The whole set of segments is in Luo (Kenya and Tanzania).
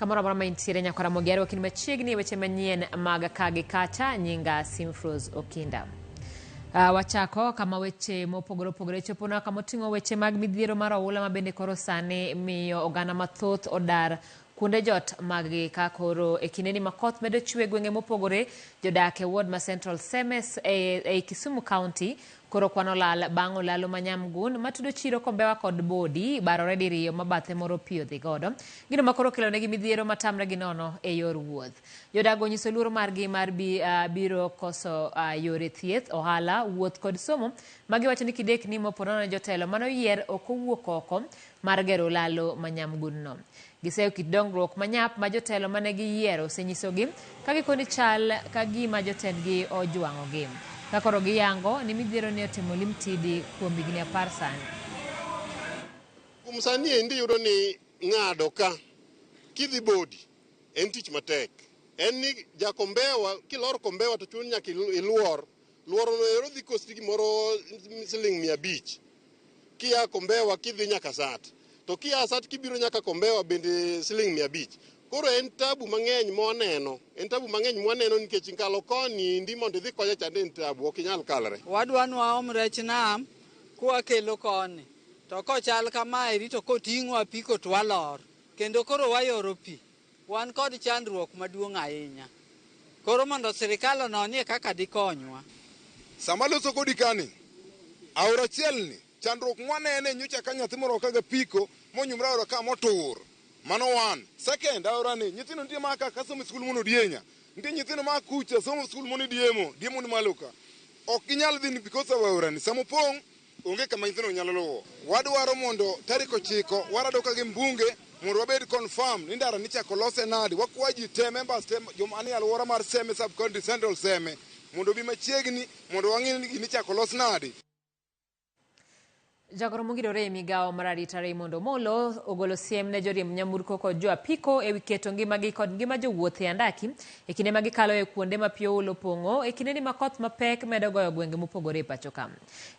Kamoro amora ma intiere nyakwara Ramogi Arwakni machiegni e weche manyien mag ka gi kacha nyinga Simfrose Okinda. Wachako kama weche mopogore opogore choponwa kama oting'o weche mag midhiero mar oula ma bende koro sani miyo oganda mathoth odar kuonde jot maggi ka koro e kindeni ma koth medo chwe e gwenge mopogore jodak e ward ma Central Semes ei Kisumu County koro kwano lal bang' olalo ma Nyamgun matudo chiro Kombewa kod Bodi barore diriyo ma bathe moro pi odhi godo. Gino ma koro okelonegi midhiero matamre gi nono e yor wuoth. Jodak onyiso luoro margi mar biro koso yore thieth, ohala, wuoth kod somo ma giwacho ni kidekni moponono ne jotelo mane oyier ok owuok oko mar gero olalo ma Nyamgun no. Giseyo kit dongruok manyap ma jotelo mane giyiero osenyisogi ka gikoni chal ka gima jotendgi ojwang'ogi. Ka koro giyango ni midhiero ni otimo limtidi kuom higni 10 sani. Kuom sani endi iyudo ni ng'ado ka kidhi Bodi en tich matek. En ni jakombewa kilor Kombewa to chuni nyaka iluor. Luoro no ero dhi kosti gimoro siling 500. Kia Kombewa kidhi nyaka Sat. To kia Sat kibiro nyaka Kombewa bende siling 500. Koro en tabu mang'eny mwaneno. En tabu mang'eny mwaneno nikech kalo koni ndi mondo idhi kocha chande en tabu, ok inyal kalre. Wadwa ni waom rech nam kwakelo koni. To kochal kamaeri to koting'o apiko to walor. Kendo koro wayoro pi. Wan kod chandruok maduong' ahinya. Koro mondo sirikal ononie kaka dikonywa. Sama loso kodi kani, aora achiel ni, chandruok mwanene nyocha ka nyathi moro ka gapiko monyumre aora ka motur. Mano one. Second, aora ni, nyithindo nitie ma ka somo e skul mono Dienya. Nitie nyithindo ma kucha somo skul mono Diemo, Diemo ni malo ka. Ok ginyal dhi because of aora ni. Sama opong', onge kama nyithindo nyalo luwo. Wadwaro mondo tarik 9 warado ka gi mbunge mondo wabed confirm ni ndara nichako lose nade. Wakwayo ji te, members te, joma nie alwora mar Seme sub county, Central Seme, mondo obi machiegni mondo wang'e ni gini ichako los nade. Jagoro mongirore e migawo mar arita Raymond Omolo ogolo siem ne joriemb nyamburko kod jo apiko ewi keto ngimagi kod ngima jowuoth e andaki e kinde ma gikalo e kuonde ma pi oula opong'o e kindeni ma koth mapek medo goyo gwenge mopogore e pacho ka.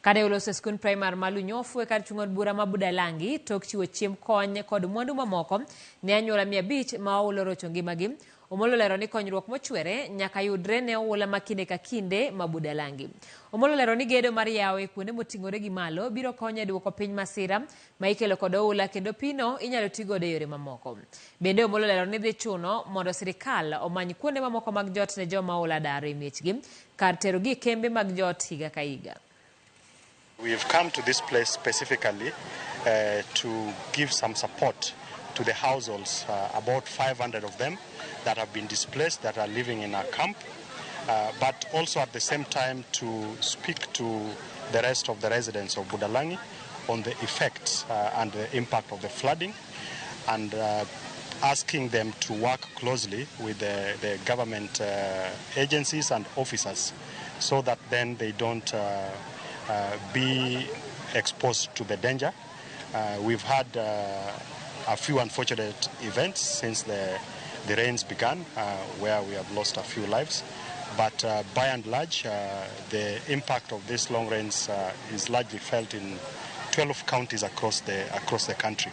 Kane oloso e skund primar ma Lunyofu e kar chung' od bura ma Budalangi tok chiwo chiemb kony kod mwandu mamoko ne anyuola 500 ma oula orocho ngimagi, Omolo olero ni konyruok mochwere nyaka yudre ne oula ma kinde ka kinde ma Budalangi. Omolo olero ni gedo mar yawo e kuonde moting'ore gi malo biro konyo e duoko piny masira ma ikelo kod oula kendo pino inyalo ti godo e yore mamoko. Bende Omolo olero ni dhi chuno mondo sirikal omany kuonde mamoko mag jot ne joma oula daro e miechgi kar terogi e kembe mag jot higa ka higa. We have come to this place specifically to give some support to the households, about 500 of them that have been displaced, that are living in our camp, but also at the same time to speak to the rest of the residents of Budalangi on the effects and the impact of the flooding, and asking them to work closely with the government agencies and officers so that then they don't be exposed to the danger. We've had a few unfortunate events since the rains began, where we have lost a few lives. But by and large, the impact of these long rains is largely felt in 12 counties across the country.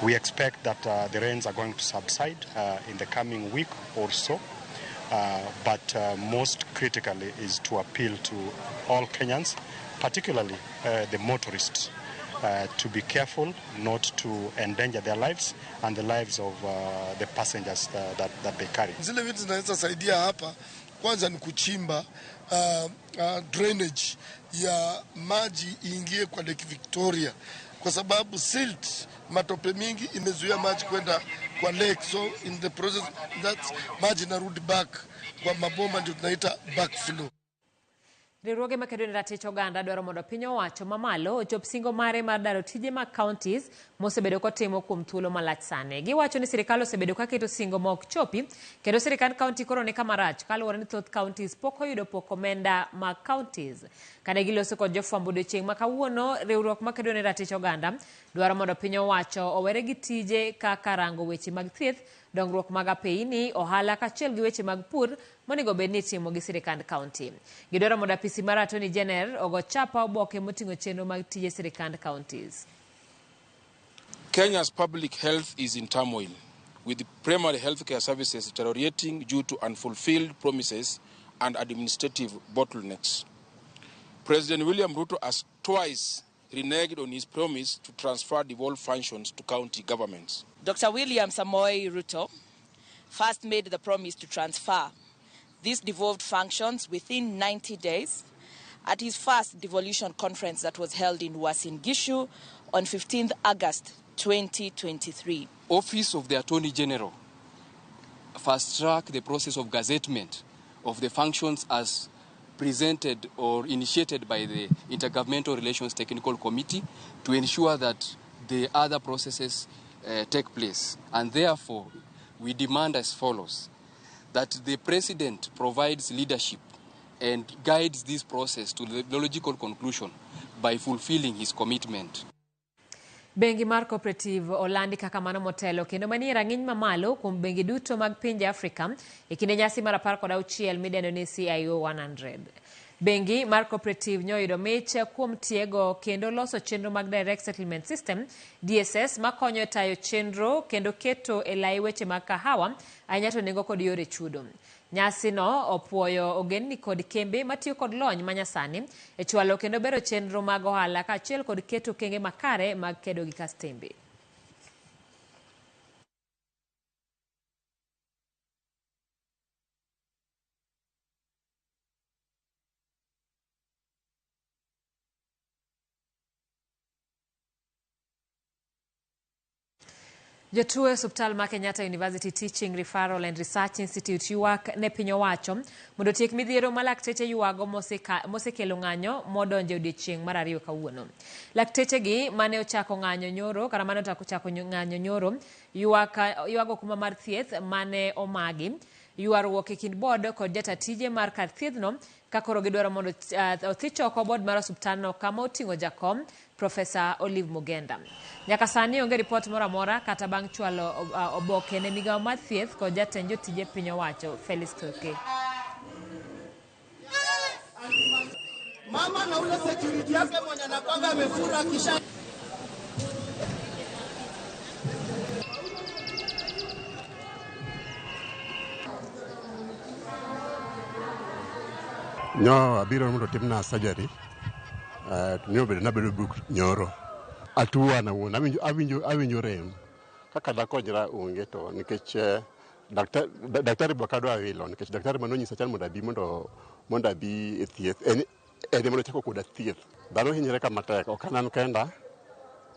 We expect that the rains are going to subside in the coming week or so. But most critically is to appeal to all Kenyans, particularly the motorists, to be careful not to endanger their lives and the lives of the passengers that they carry. Zile vitu zinaweza saidia hapa kwanza ni kuchimba drainage ya maji iingie kwa Lake Victoria, kwa sababu silt, matope mingi imezuia maji kwenda kwa lake, so in the process that maji inarudi back kwa mabomba, ndio tunaita backflow. Riwruoge makedo ne ratich oganda dwaro mondo piny owacho mamalo ochop singo mare mar daro tije mag counties mosebedo kotimo kuom thuolo malach sani. Giwacho ni sirikal osebedo kaketo singo ma ok chopi kendo sirikand county koro ni kama rach kaluwore ni thoth counties pok oyudo pok omenda mag counties. Kane giloso kod jofwambo odiochieng' ma kawuono, riwruok makedo ne ratich oganda dwaro mondo piny owacho owere gi tije kaka rango weche mag thieth, dongruok mag apeini, ohala kaachiel gi weche mag pur monego bed ni itimo gi sirikand county. Gidwaro mondo apisi mar Attorney General ogo chapa oboke moting'o chenro mag tije sirikand counties. Kenya's public health is in turmoil. with primary healthcare services deteriorating due to unfulfilled promises and administrative bottlenecks. President William Ruto has twice reneged on his promise to transfer devolved functions to county governments. Dr. William Samoei Ruto first made the promise to transfer these devolved functions within 90 days at his first devolution conference that was held in Uasin Gishu on 15th August 2023. Office of the Attorney General fast-track the process of gazettement of the functions as presented or initiated by the Intergovernmental Relations Technical Committee to ensure that the other processes take place. And therefore, we demand as follows, that the President provides leadership and guides this process to the logical conclusion by fulfilling his commitment. Bengi mar Cooperative olandi kaka mano motelo kendo manie rang'iny mamalo kuom bengi duto mag pinje Afrika e kinde nyasi mar 16 midendo ni CIO 100. Bengi mar Cooperative nyoyudo mich kuom tiego kendo loso chenro mag Direct Settlement System DSS makonyo e tayo chenro kendo keto e lai weche mag kahawa ahinya to nengo kod yore chudo. Nyasi no opuoyo ogendni kod kembe matiyo kod lony manyasani e chwalo kendo bero chenro mag ohala kaachiel kod keto okenge makare mag kedo gi kastembe. Jotuo e osiptal ma Kenyatta University Teaching Referral and Research Institute ywak ne piny owacho mondo otiek midhiero ma lakteche ywago mosekelo ng'anyo modonjo e odiechieng' mar ariyo kawuono. Laktechegi mane ochako ng'anyo nyoro kata mane ochako ng'anyo nyoro ywago kuma mar thieth mane omagi. Ywaruok e kind board kod jata tije mar kar thiethno ka koro gidwaro mondo othich oko board mar osiptalno kama oting'o jakom Professor Olive Mugenda. Nyaka sani onge ripot moro amora kata bang' chwalo oboke ne migawo mar thieth kod jatend jotije piny owacho Felix Koskei. Mama na ule security yake mwenye anakwanga amefura kisha Nyo abiro mondo otimna surgery. Nyo bedo nabedo buk nyoro. Atuo an awuon, awinjo rem. Kaka dakonyra onge to nikech daktari be ok adwa wilo nikech daktari manonyisa chon mondo abi mondo abi e thieth. En ema nochako koda thieth. Dhano hinyre ka matek, ok an kenda.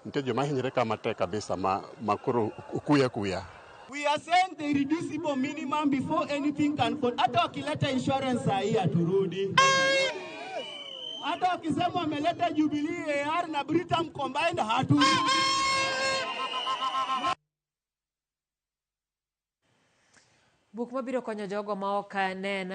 Nitie joma hinyre ka matek kabisa ma koro okuya kuya. We are saying the irreducible minimum before anything can go. Hata wakileta insurance sahi haturudi. Hata wakisema wameleta Jubilee AR na Britam combined haturudi. Buk mabiro konyo jogo ma ok nen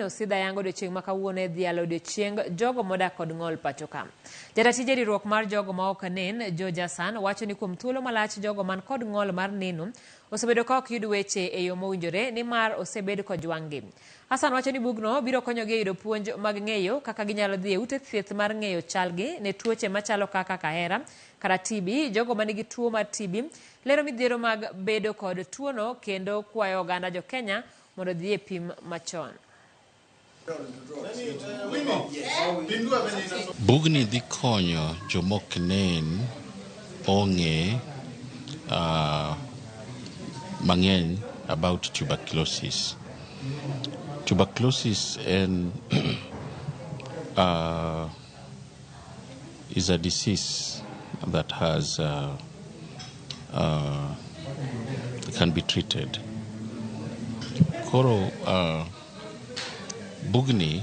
osidha yango odiochieng' ma kawuono e dhialo odiochieng' jogo modak kod ng'ol pacho ka. Jatatije riwruok mar jogo ma ok nen, George Hassan, wacho ni kuom thuolo malach jogo man kod ng'ol mar neno osebedo ka ok yud weche e yo mowinjore nimar osebed kojwang'gi. Hassan wacho ni bugno biro konyogi e yudo puonj mag ng'eyo kaka ginyalo dhi e ute thieth mar ng'eyo chalgi ne tuoche machalo kaka kahera kata TB, jogo manigi tuo mar TB, lero midhiero mag bedo kod tuono kendo kwayo oganda jo Kenya mondo odhi e pim machon. Bugni dhi konyo jomok nen ong'e mang'eny about tuberculosis. Tuberculosis en is a disease that has can be treated. Koro bugni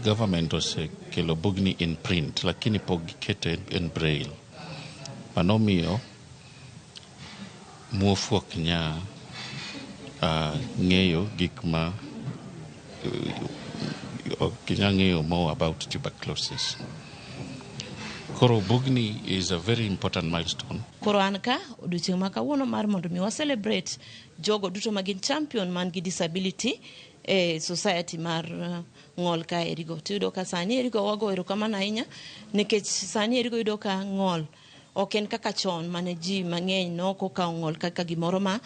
government osekelo bugni in print, lakini pok gikete in braille. Mano miyo muofu ok nya ng'eyo gik ma ok nya ng'eyo more about tuberculosis. Koro bugni is a very important milestone. Koro an ka odiochieng' ma kawuono mar mondo mi wa celebrate jogo duto ma gin champion man gi disability e society mar ng'ol ka erigo. Tiyudo ka sani erigo wago erokamano ahinya nikech sani erigo yudo ka ng'ol Ok en kaka chon mane ji mang'eny nok okawo ng'ol kaka gimoro ma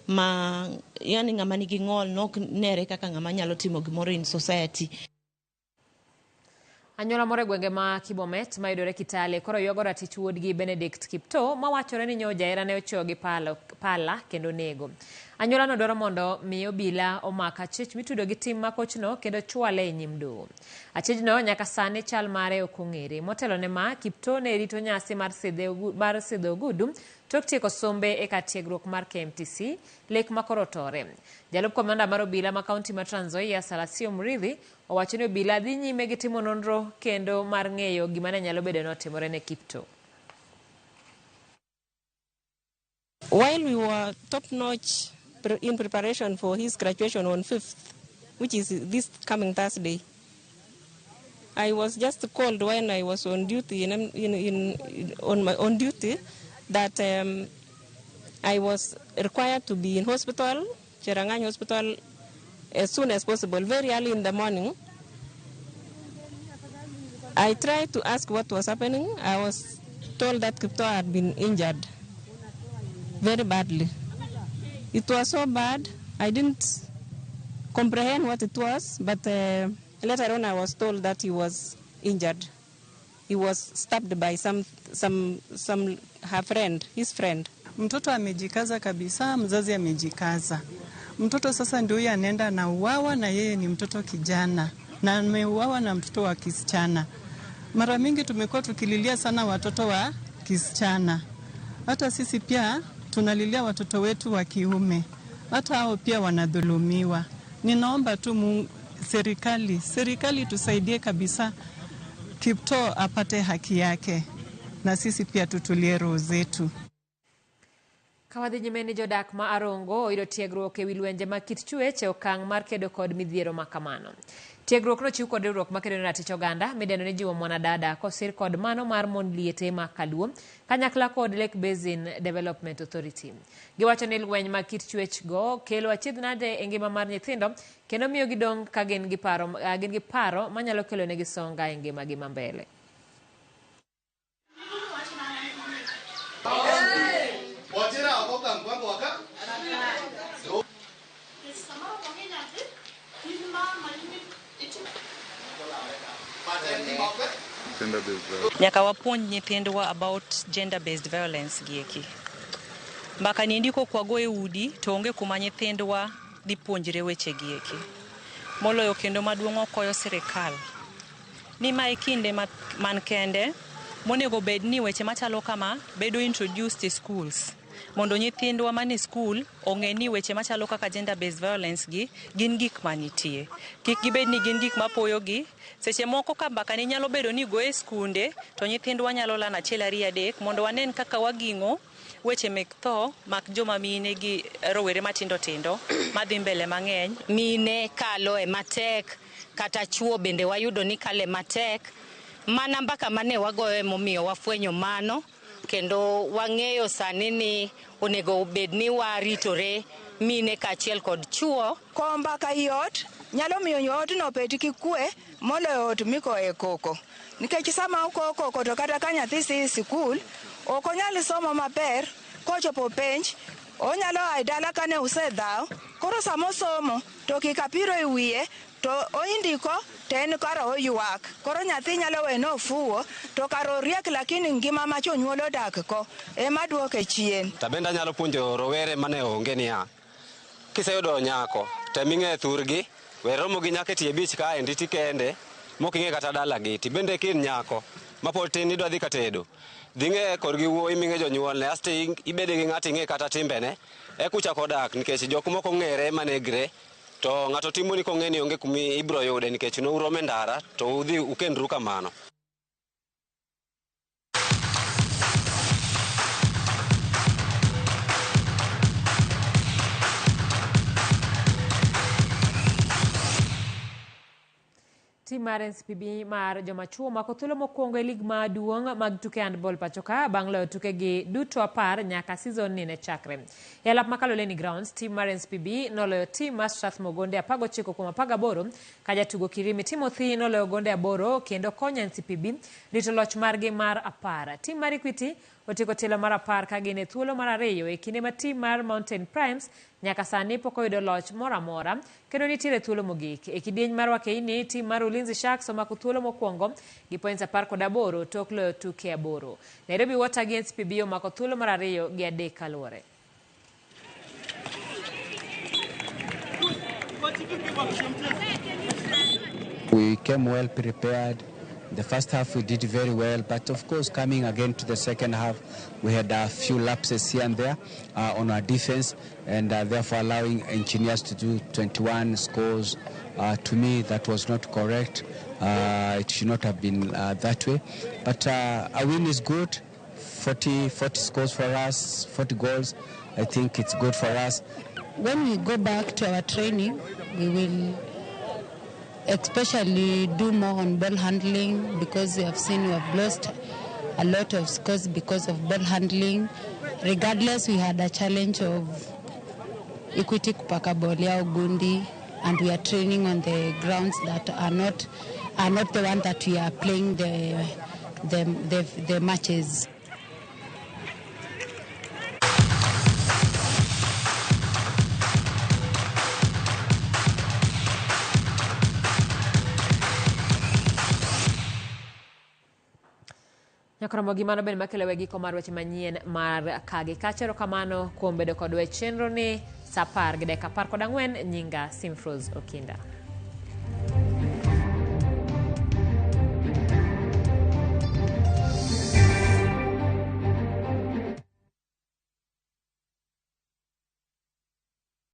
ma yani ng'ama nigi ng'ol nok nere kaka ng'ama nyalo timo gimoro in society. Anyuola moro e gwenge ma Kibomet mayudore Kitale koro ywago ratich wuodgi Benedict Kiptoo mawachore ni nyo jaherane ochuoyo gi pala, pala kendo nego. Anyuolano dwaro mondo mi obila omak achich mitudo gi tim makochno kendo chwale e nyim doho. Achijno nyaka sani chal mare ok ong'ere. Motelo ne ma, Kiptoo ne rito nyasi mar sidhe mar sidho ogudu tok tieko sombe e kar tiegruok mar KMTC, lek ma koro otore. Jalup komanda mar obila ma kaunti ma Trans Nzoia, Salasio Murithi, owacho ni obila dhi nyime gi timo nonro kendo mar ng'eyo gima ne nyalo bedo ni otimore ne Kiptoo. While we were top notch in preparation for his graduation on 5th, which is this coming Thursday, I was just called when I was on duty in on my on duty that I was required to be in hospital, Cherangany Hospital, as soon as possible, very early in the morning. I tried to ask what was happening. I was told that Kiptoo had been injured very badly. It was so bad, I didn't comprehend what it was, but later on I was told that he was injured. He was stabbed by some her friend, his friend. Mtoto amejikaza kabisa, mzazi amejikaza. Mtoto sasa ndio huyu anaenda anauawa, na yeye ni mtoto kijana na ameuawa na mtoto wa kisichana. Mara mingi tumekuwa tukililia sana watoto wa kisichana, hata sisi pia tunalilia watoto wetu wa kiume, hata hao pia wanadhulumiwa. Ninaomba tu Mungu, serikali tusaidie kabisa, Kiptoo apate haki yake na sisi pia tutulie roho zetu. Ka wadhi nyime ni jodak ma Arongo oyudo tiegruok ewi lwenje mag kit chwech e okang' mar kedo kod midhiero ma kamano. Tiegruok nochiw kod riwruok makedo ne ratich oganda midendo ni Jiwo Mwanadada kosir kod mano mar mon liete ma Kaluo kanyakla kod Lake Basin Development Authority. Giwacho ni lweny mag kit chwech go kelo achiedh nade e ngima mar nyithindo kendo miyo gidong' ka gin gi paro, gin gi paro manyalo kelo negi songa e ngimagi ma mbele. Nyaka wapuonj nyithindwa about gender based violence gieki. Mbaka ni ndiko kwago e udi to onge kuma nyithindwa dhi puonjre weche gieki. Moloyo kendo maduong' okoyo sirikal ni mae kinde man kende monego bed ni weche machalo kama bedo introduced e schools mondo nyithindwa mane school ong'e ni weche machalo kaka gender based violence gi gin gik manitie. Kik gibed ni gin gik mapoyo gi. Seche moko ka mbaka ni nyalo bedo ni goye skunde to nyithindwa nyalo lano achiel ariyo adek mondo wanen kaka waging'o weche mek tho mak joma mine gi rowere matindo tindo madhi mbele mang'eny. Mine kalo e matek kata chuo bende wayudo ni kale matek. Mana mbaka mane wagoyo emomiyo wafwenyo mano kendo wang'eyo sani ni onego bed ni waritore mine kaachiel kod chuo. Kowo mbaka i ot nyalo miyo odno obed gi kwe moloyo ot mikoye koko. Nikech sama okowo koko to kata ka nyathi dhi e sikul, ok onyal somo maber kochopo penj, onyalo a e dala kane usedhaw, koro sama osomo to kikapiro e wiye to oindiko to en kara oywak. Koro nyathi nyalo we ni ofuwo to kara oriek lakini ngima ma jonyuol odak ko ema duoke chien. Tabende anyalo puonjo rowere mane onge niya, kiseyudo nyako, tem ing'e thurgi, we romo gi nyako e tie beach kaendi tikende, mok ing'e kata dalagi. Tibende ka in nyako mapod tin idwa dhi katedo, dhi ng'e korgi wuoyi ming'e jonyuolne, asto ibede gi ng'ato ing'e kata timbene, eka uchako dak nikech jok moko ong'ere manegre, to ng'ato timoni kong'e ni onge kuma ibiro yude nikech nouromo e ndara to udhi ukendru kamano. Tim mar NCPB mar joma chuo omako thuolo mokwongo e lig maduong' mag tuke handball pachoka bang' loyo tukegi duto 10 nyaka season ni ne chakre. E alap ma Kaloleni Grounds, tim mar NCPB noloyo tim mar Strathmore gonde 19 kuom 18 ka jatugo Kirimi Timothy noloyo gonde 8 kendo konyo NCPB rito loch margi mar 10. Tim mar Equity otieko tielo mar 10 ka gin e thuolo mar 2 e kinde ma tim mar Mountain Primes nyaka sani pok oyudo loch moro amora kendo nitiere thuolo mogik. E kidieny mar wakeini, tim mar Ulinzi Sharks omako thuolo mokwongo gi points 18 tok loyo tuke 8. Nairobi Water gi NCPB omako thuolo mar 2 gi 3 kaluwore. We came well prepared. The first half we did very well, but of course coming again to the second half, we had a few lapses here and there on our defense, and therefore allowing Engineers to do 21 scores. To me, that was not correct. It should not have been that way. But a win is good. 40 scores for us, 40 goals. I think it's good for us. When we go back to our training, we will especially do more on ball handling, because we have seen we have lost a lot of scores because of ball handling. Regardless, we had a challenge of Equity kupaka ball yao gundi, and we are training on the grounds that are not the one that we are playing the matches. Nyakoromo gi mano bende makelo we giko mar weche manyien mar kagi kacha. Erokamano kuom bedo kodwa e chenro ni saa 10:14. Nyinga Simfrose Okinda.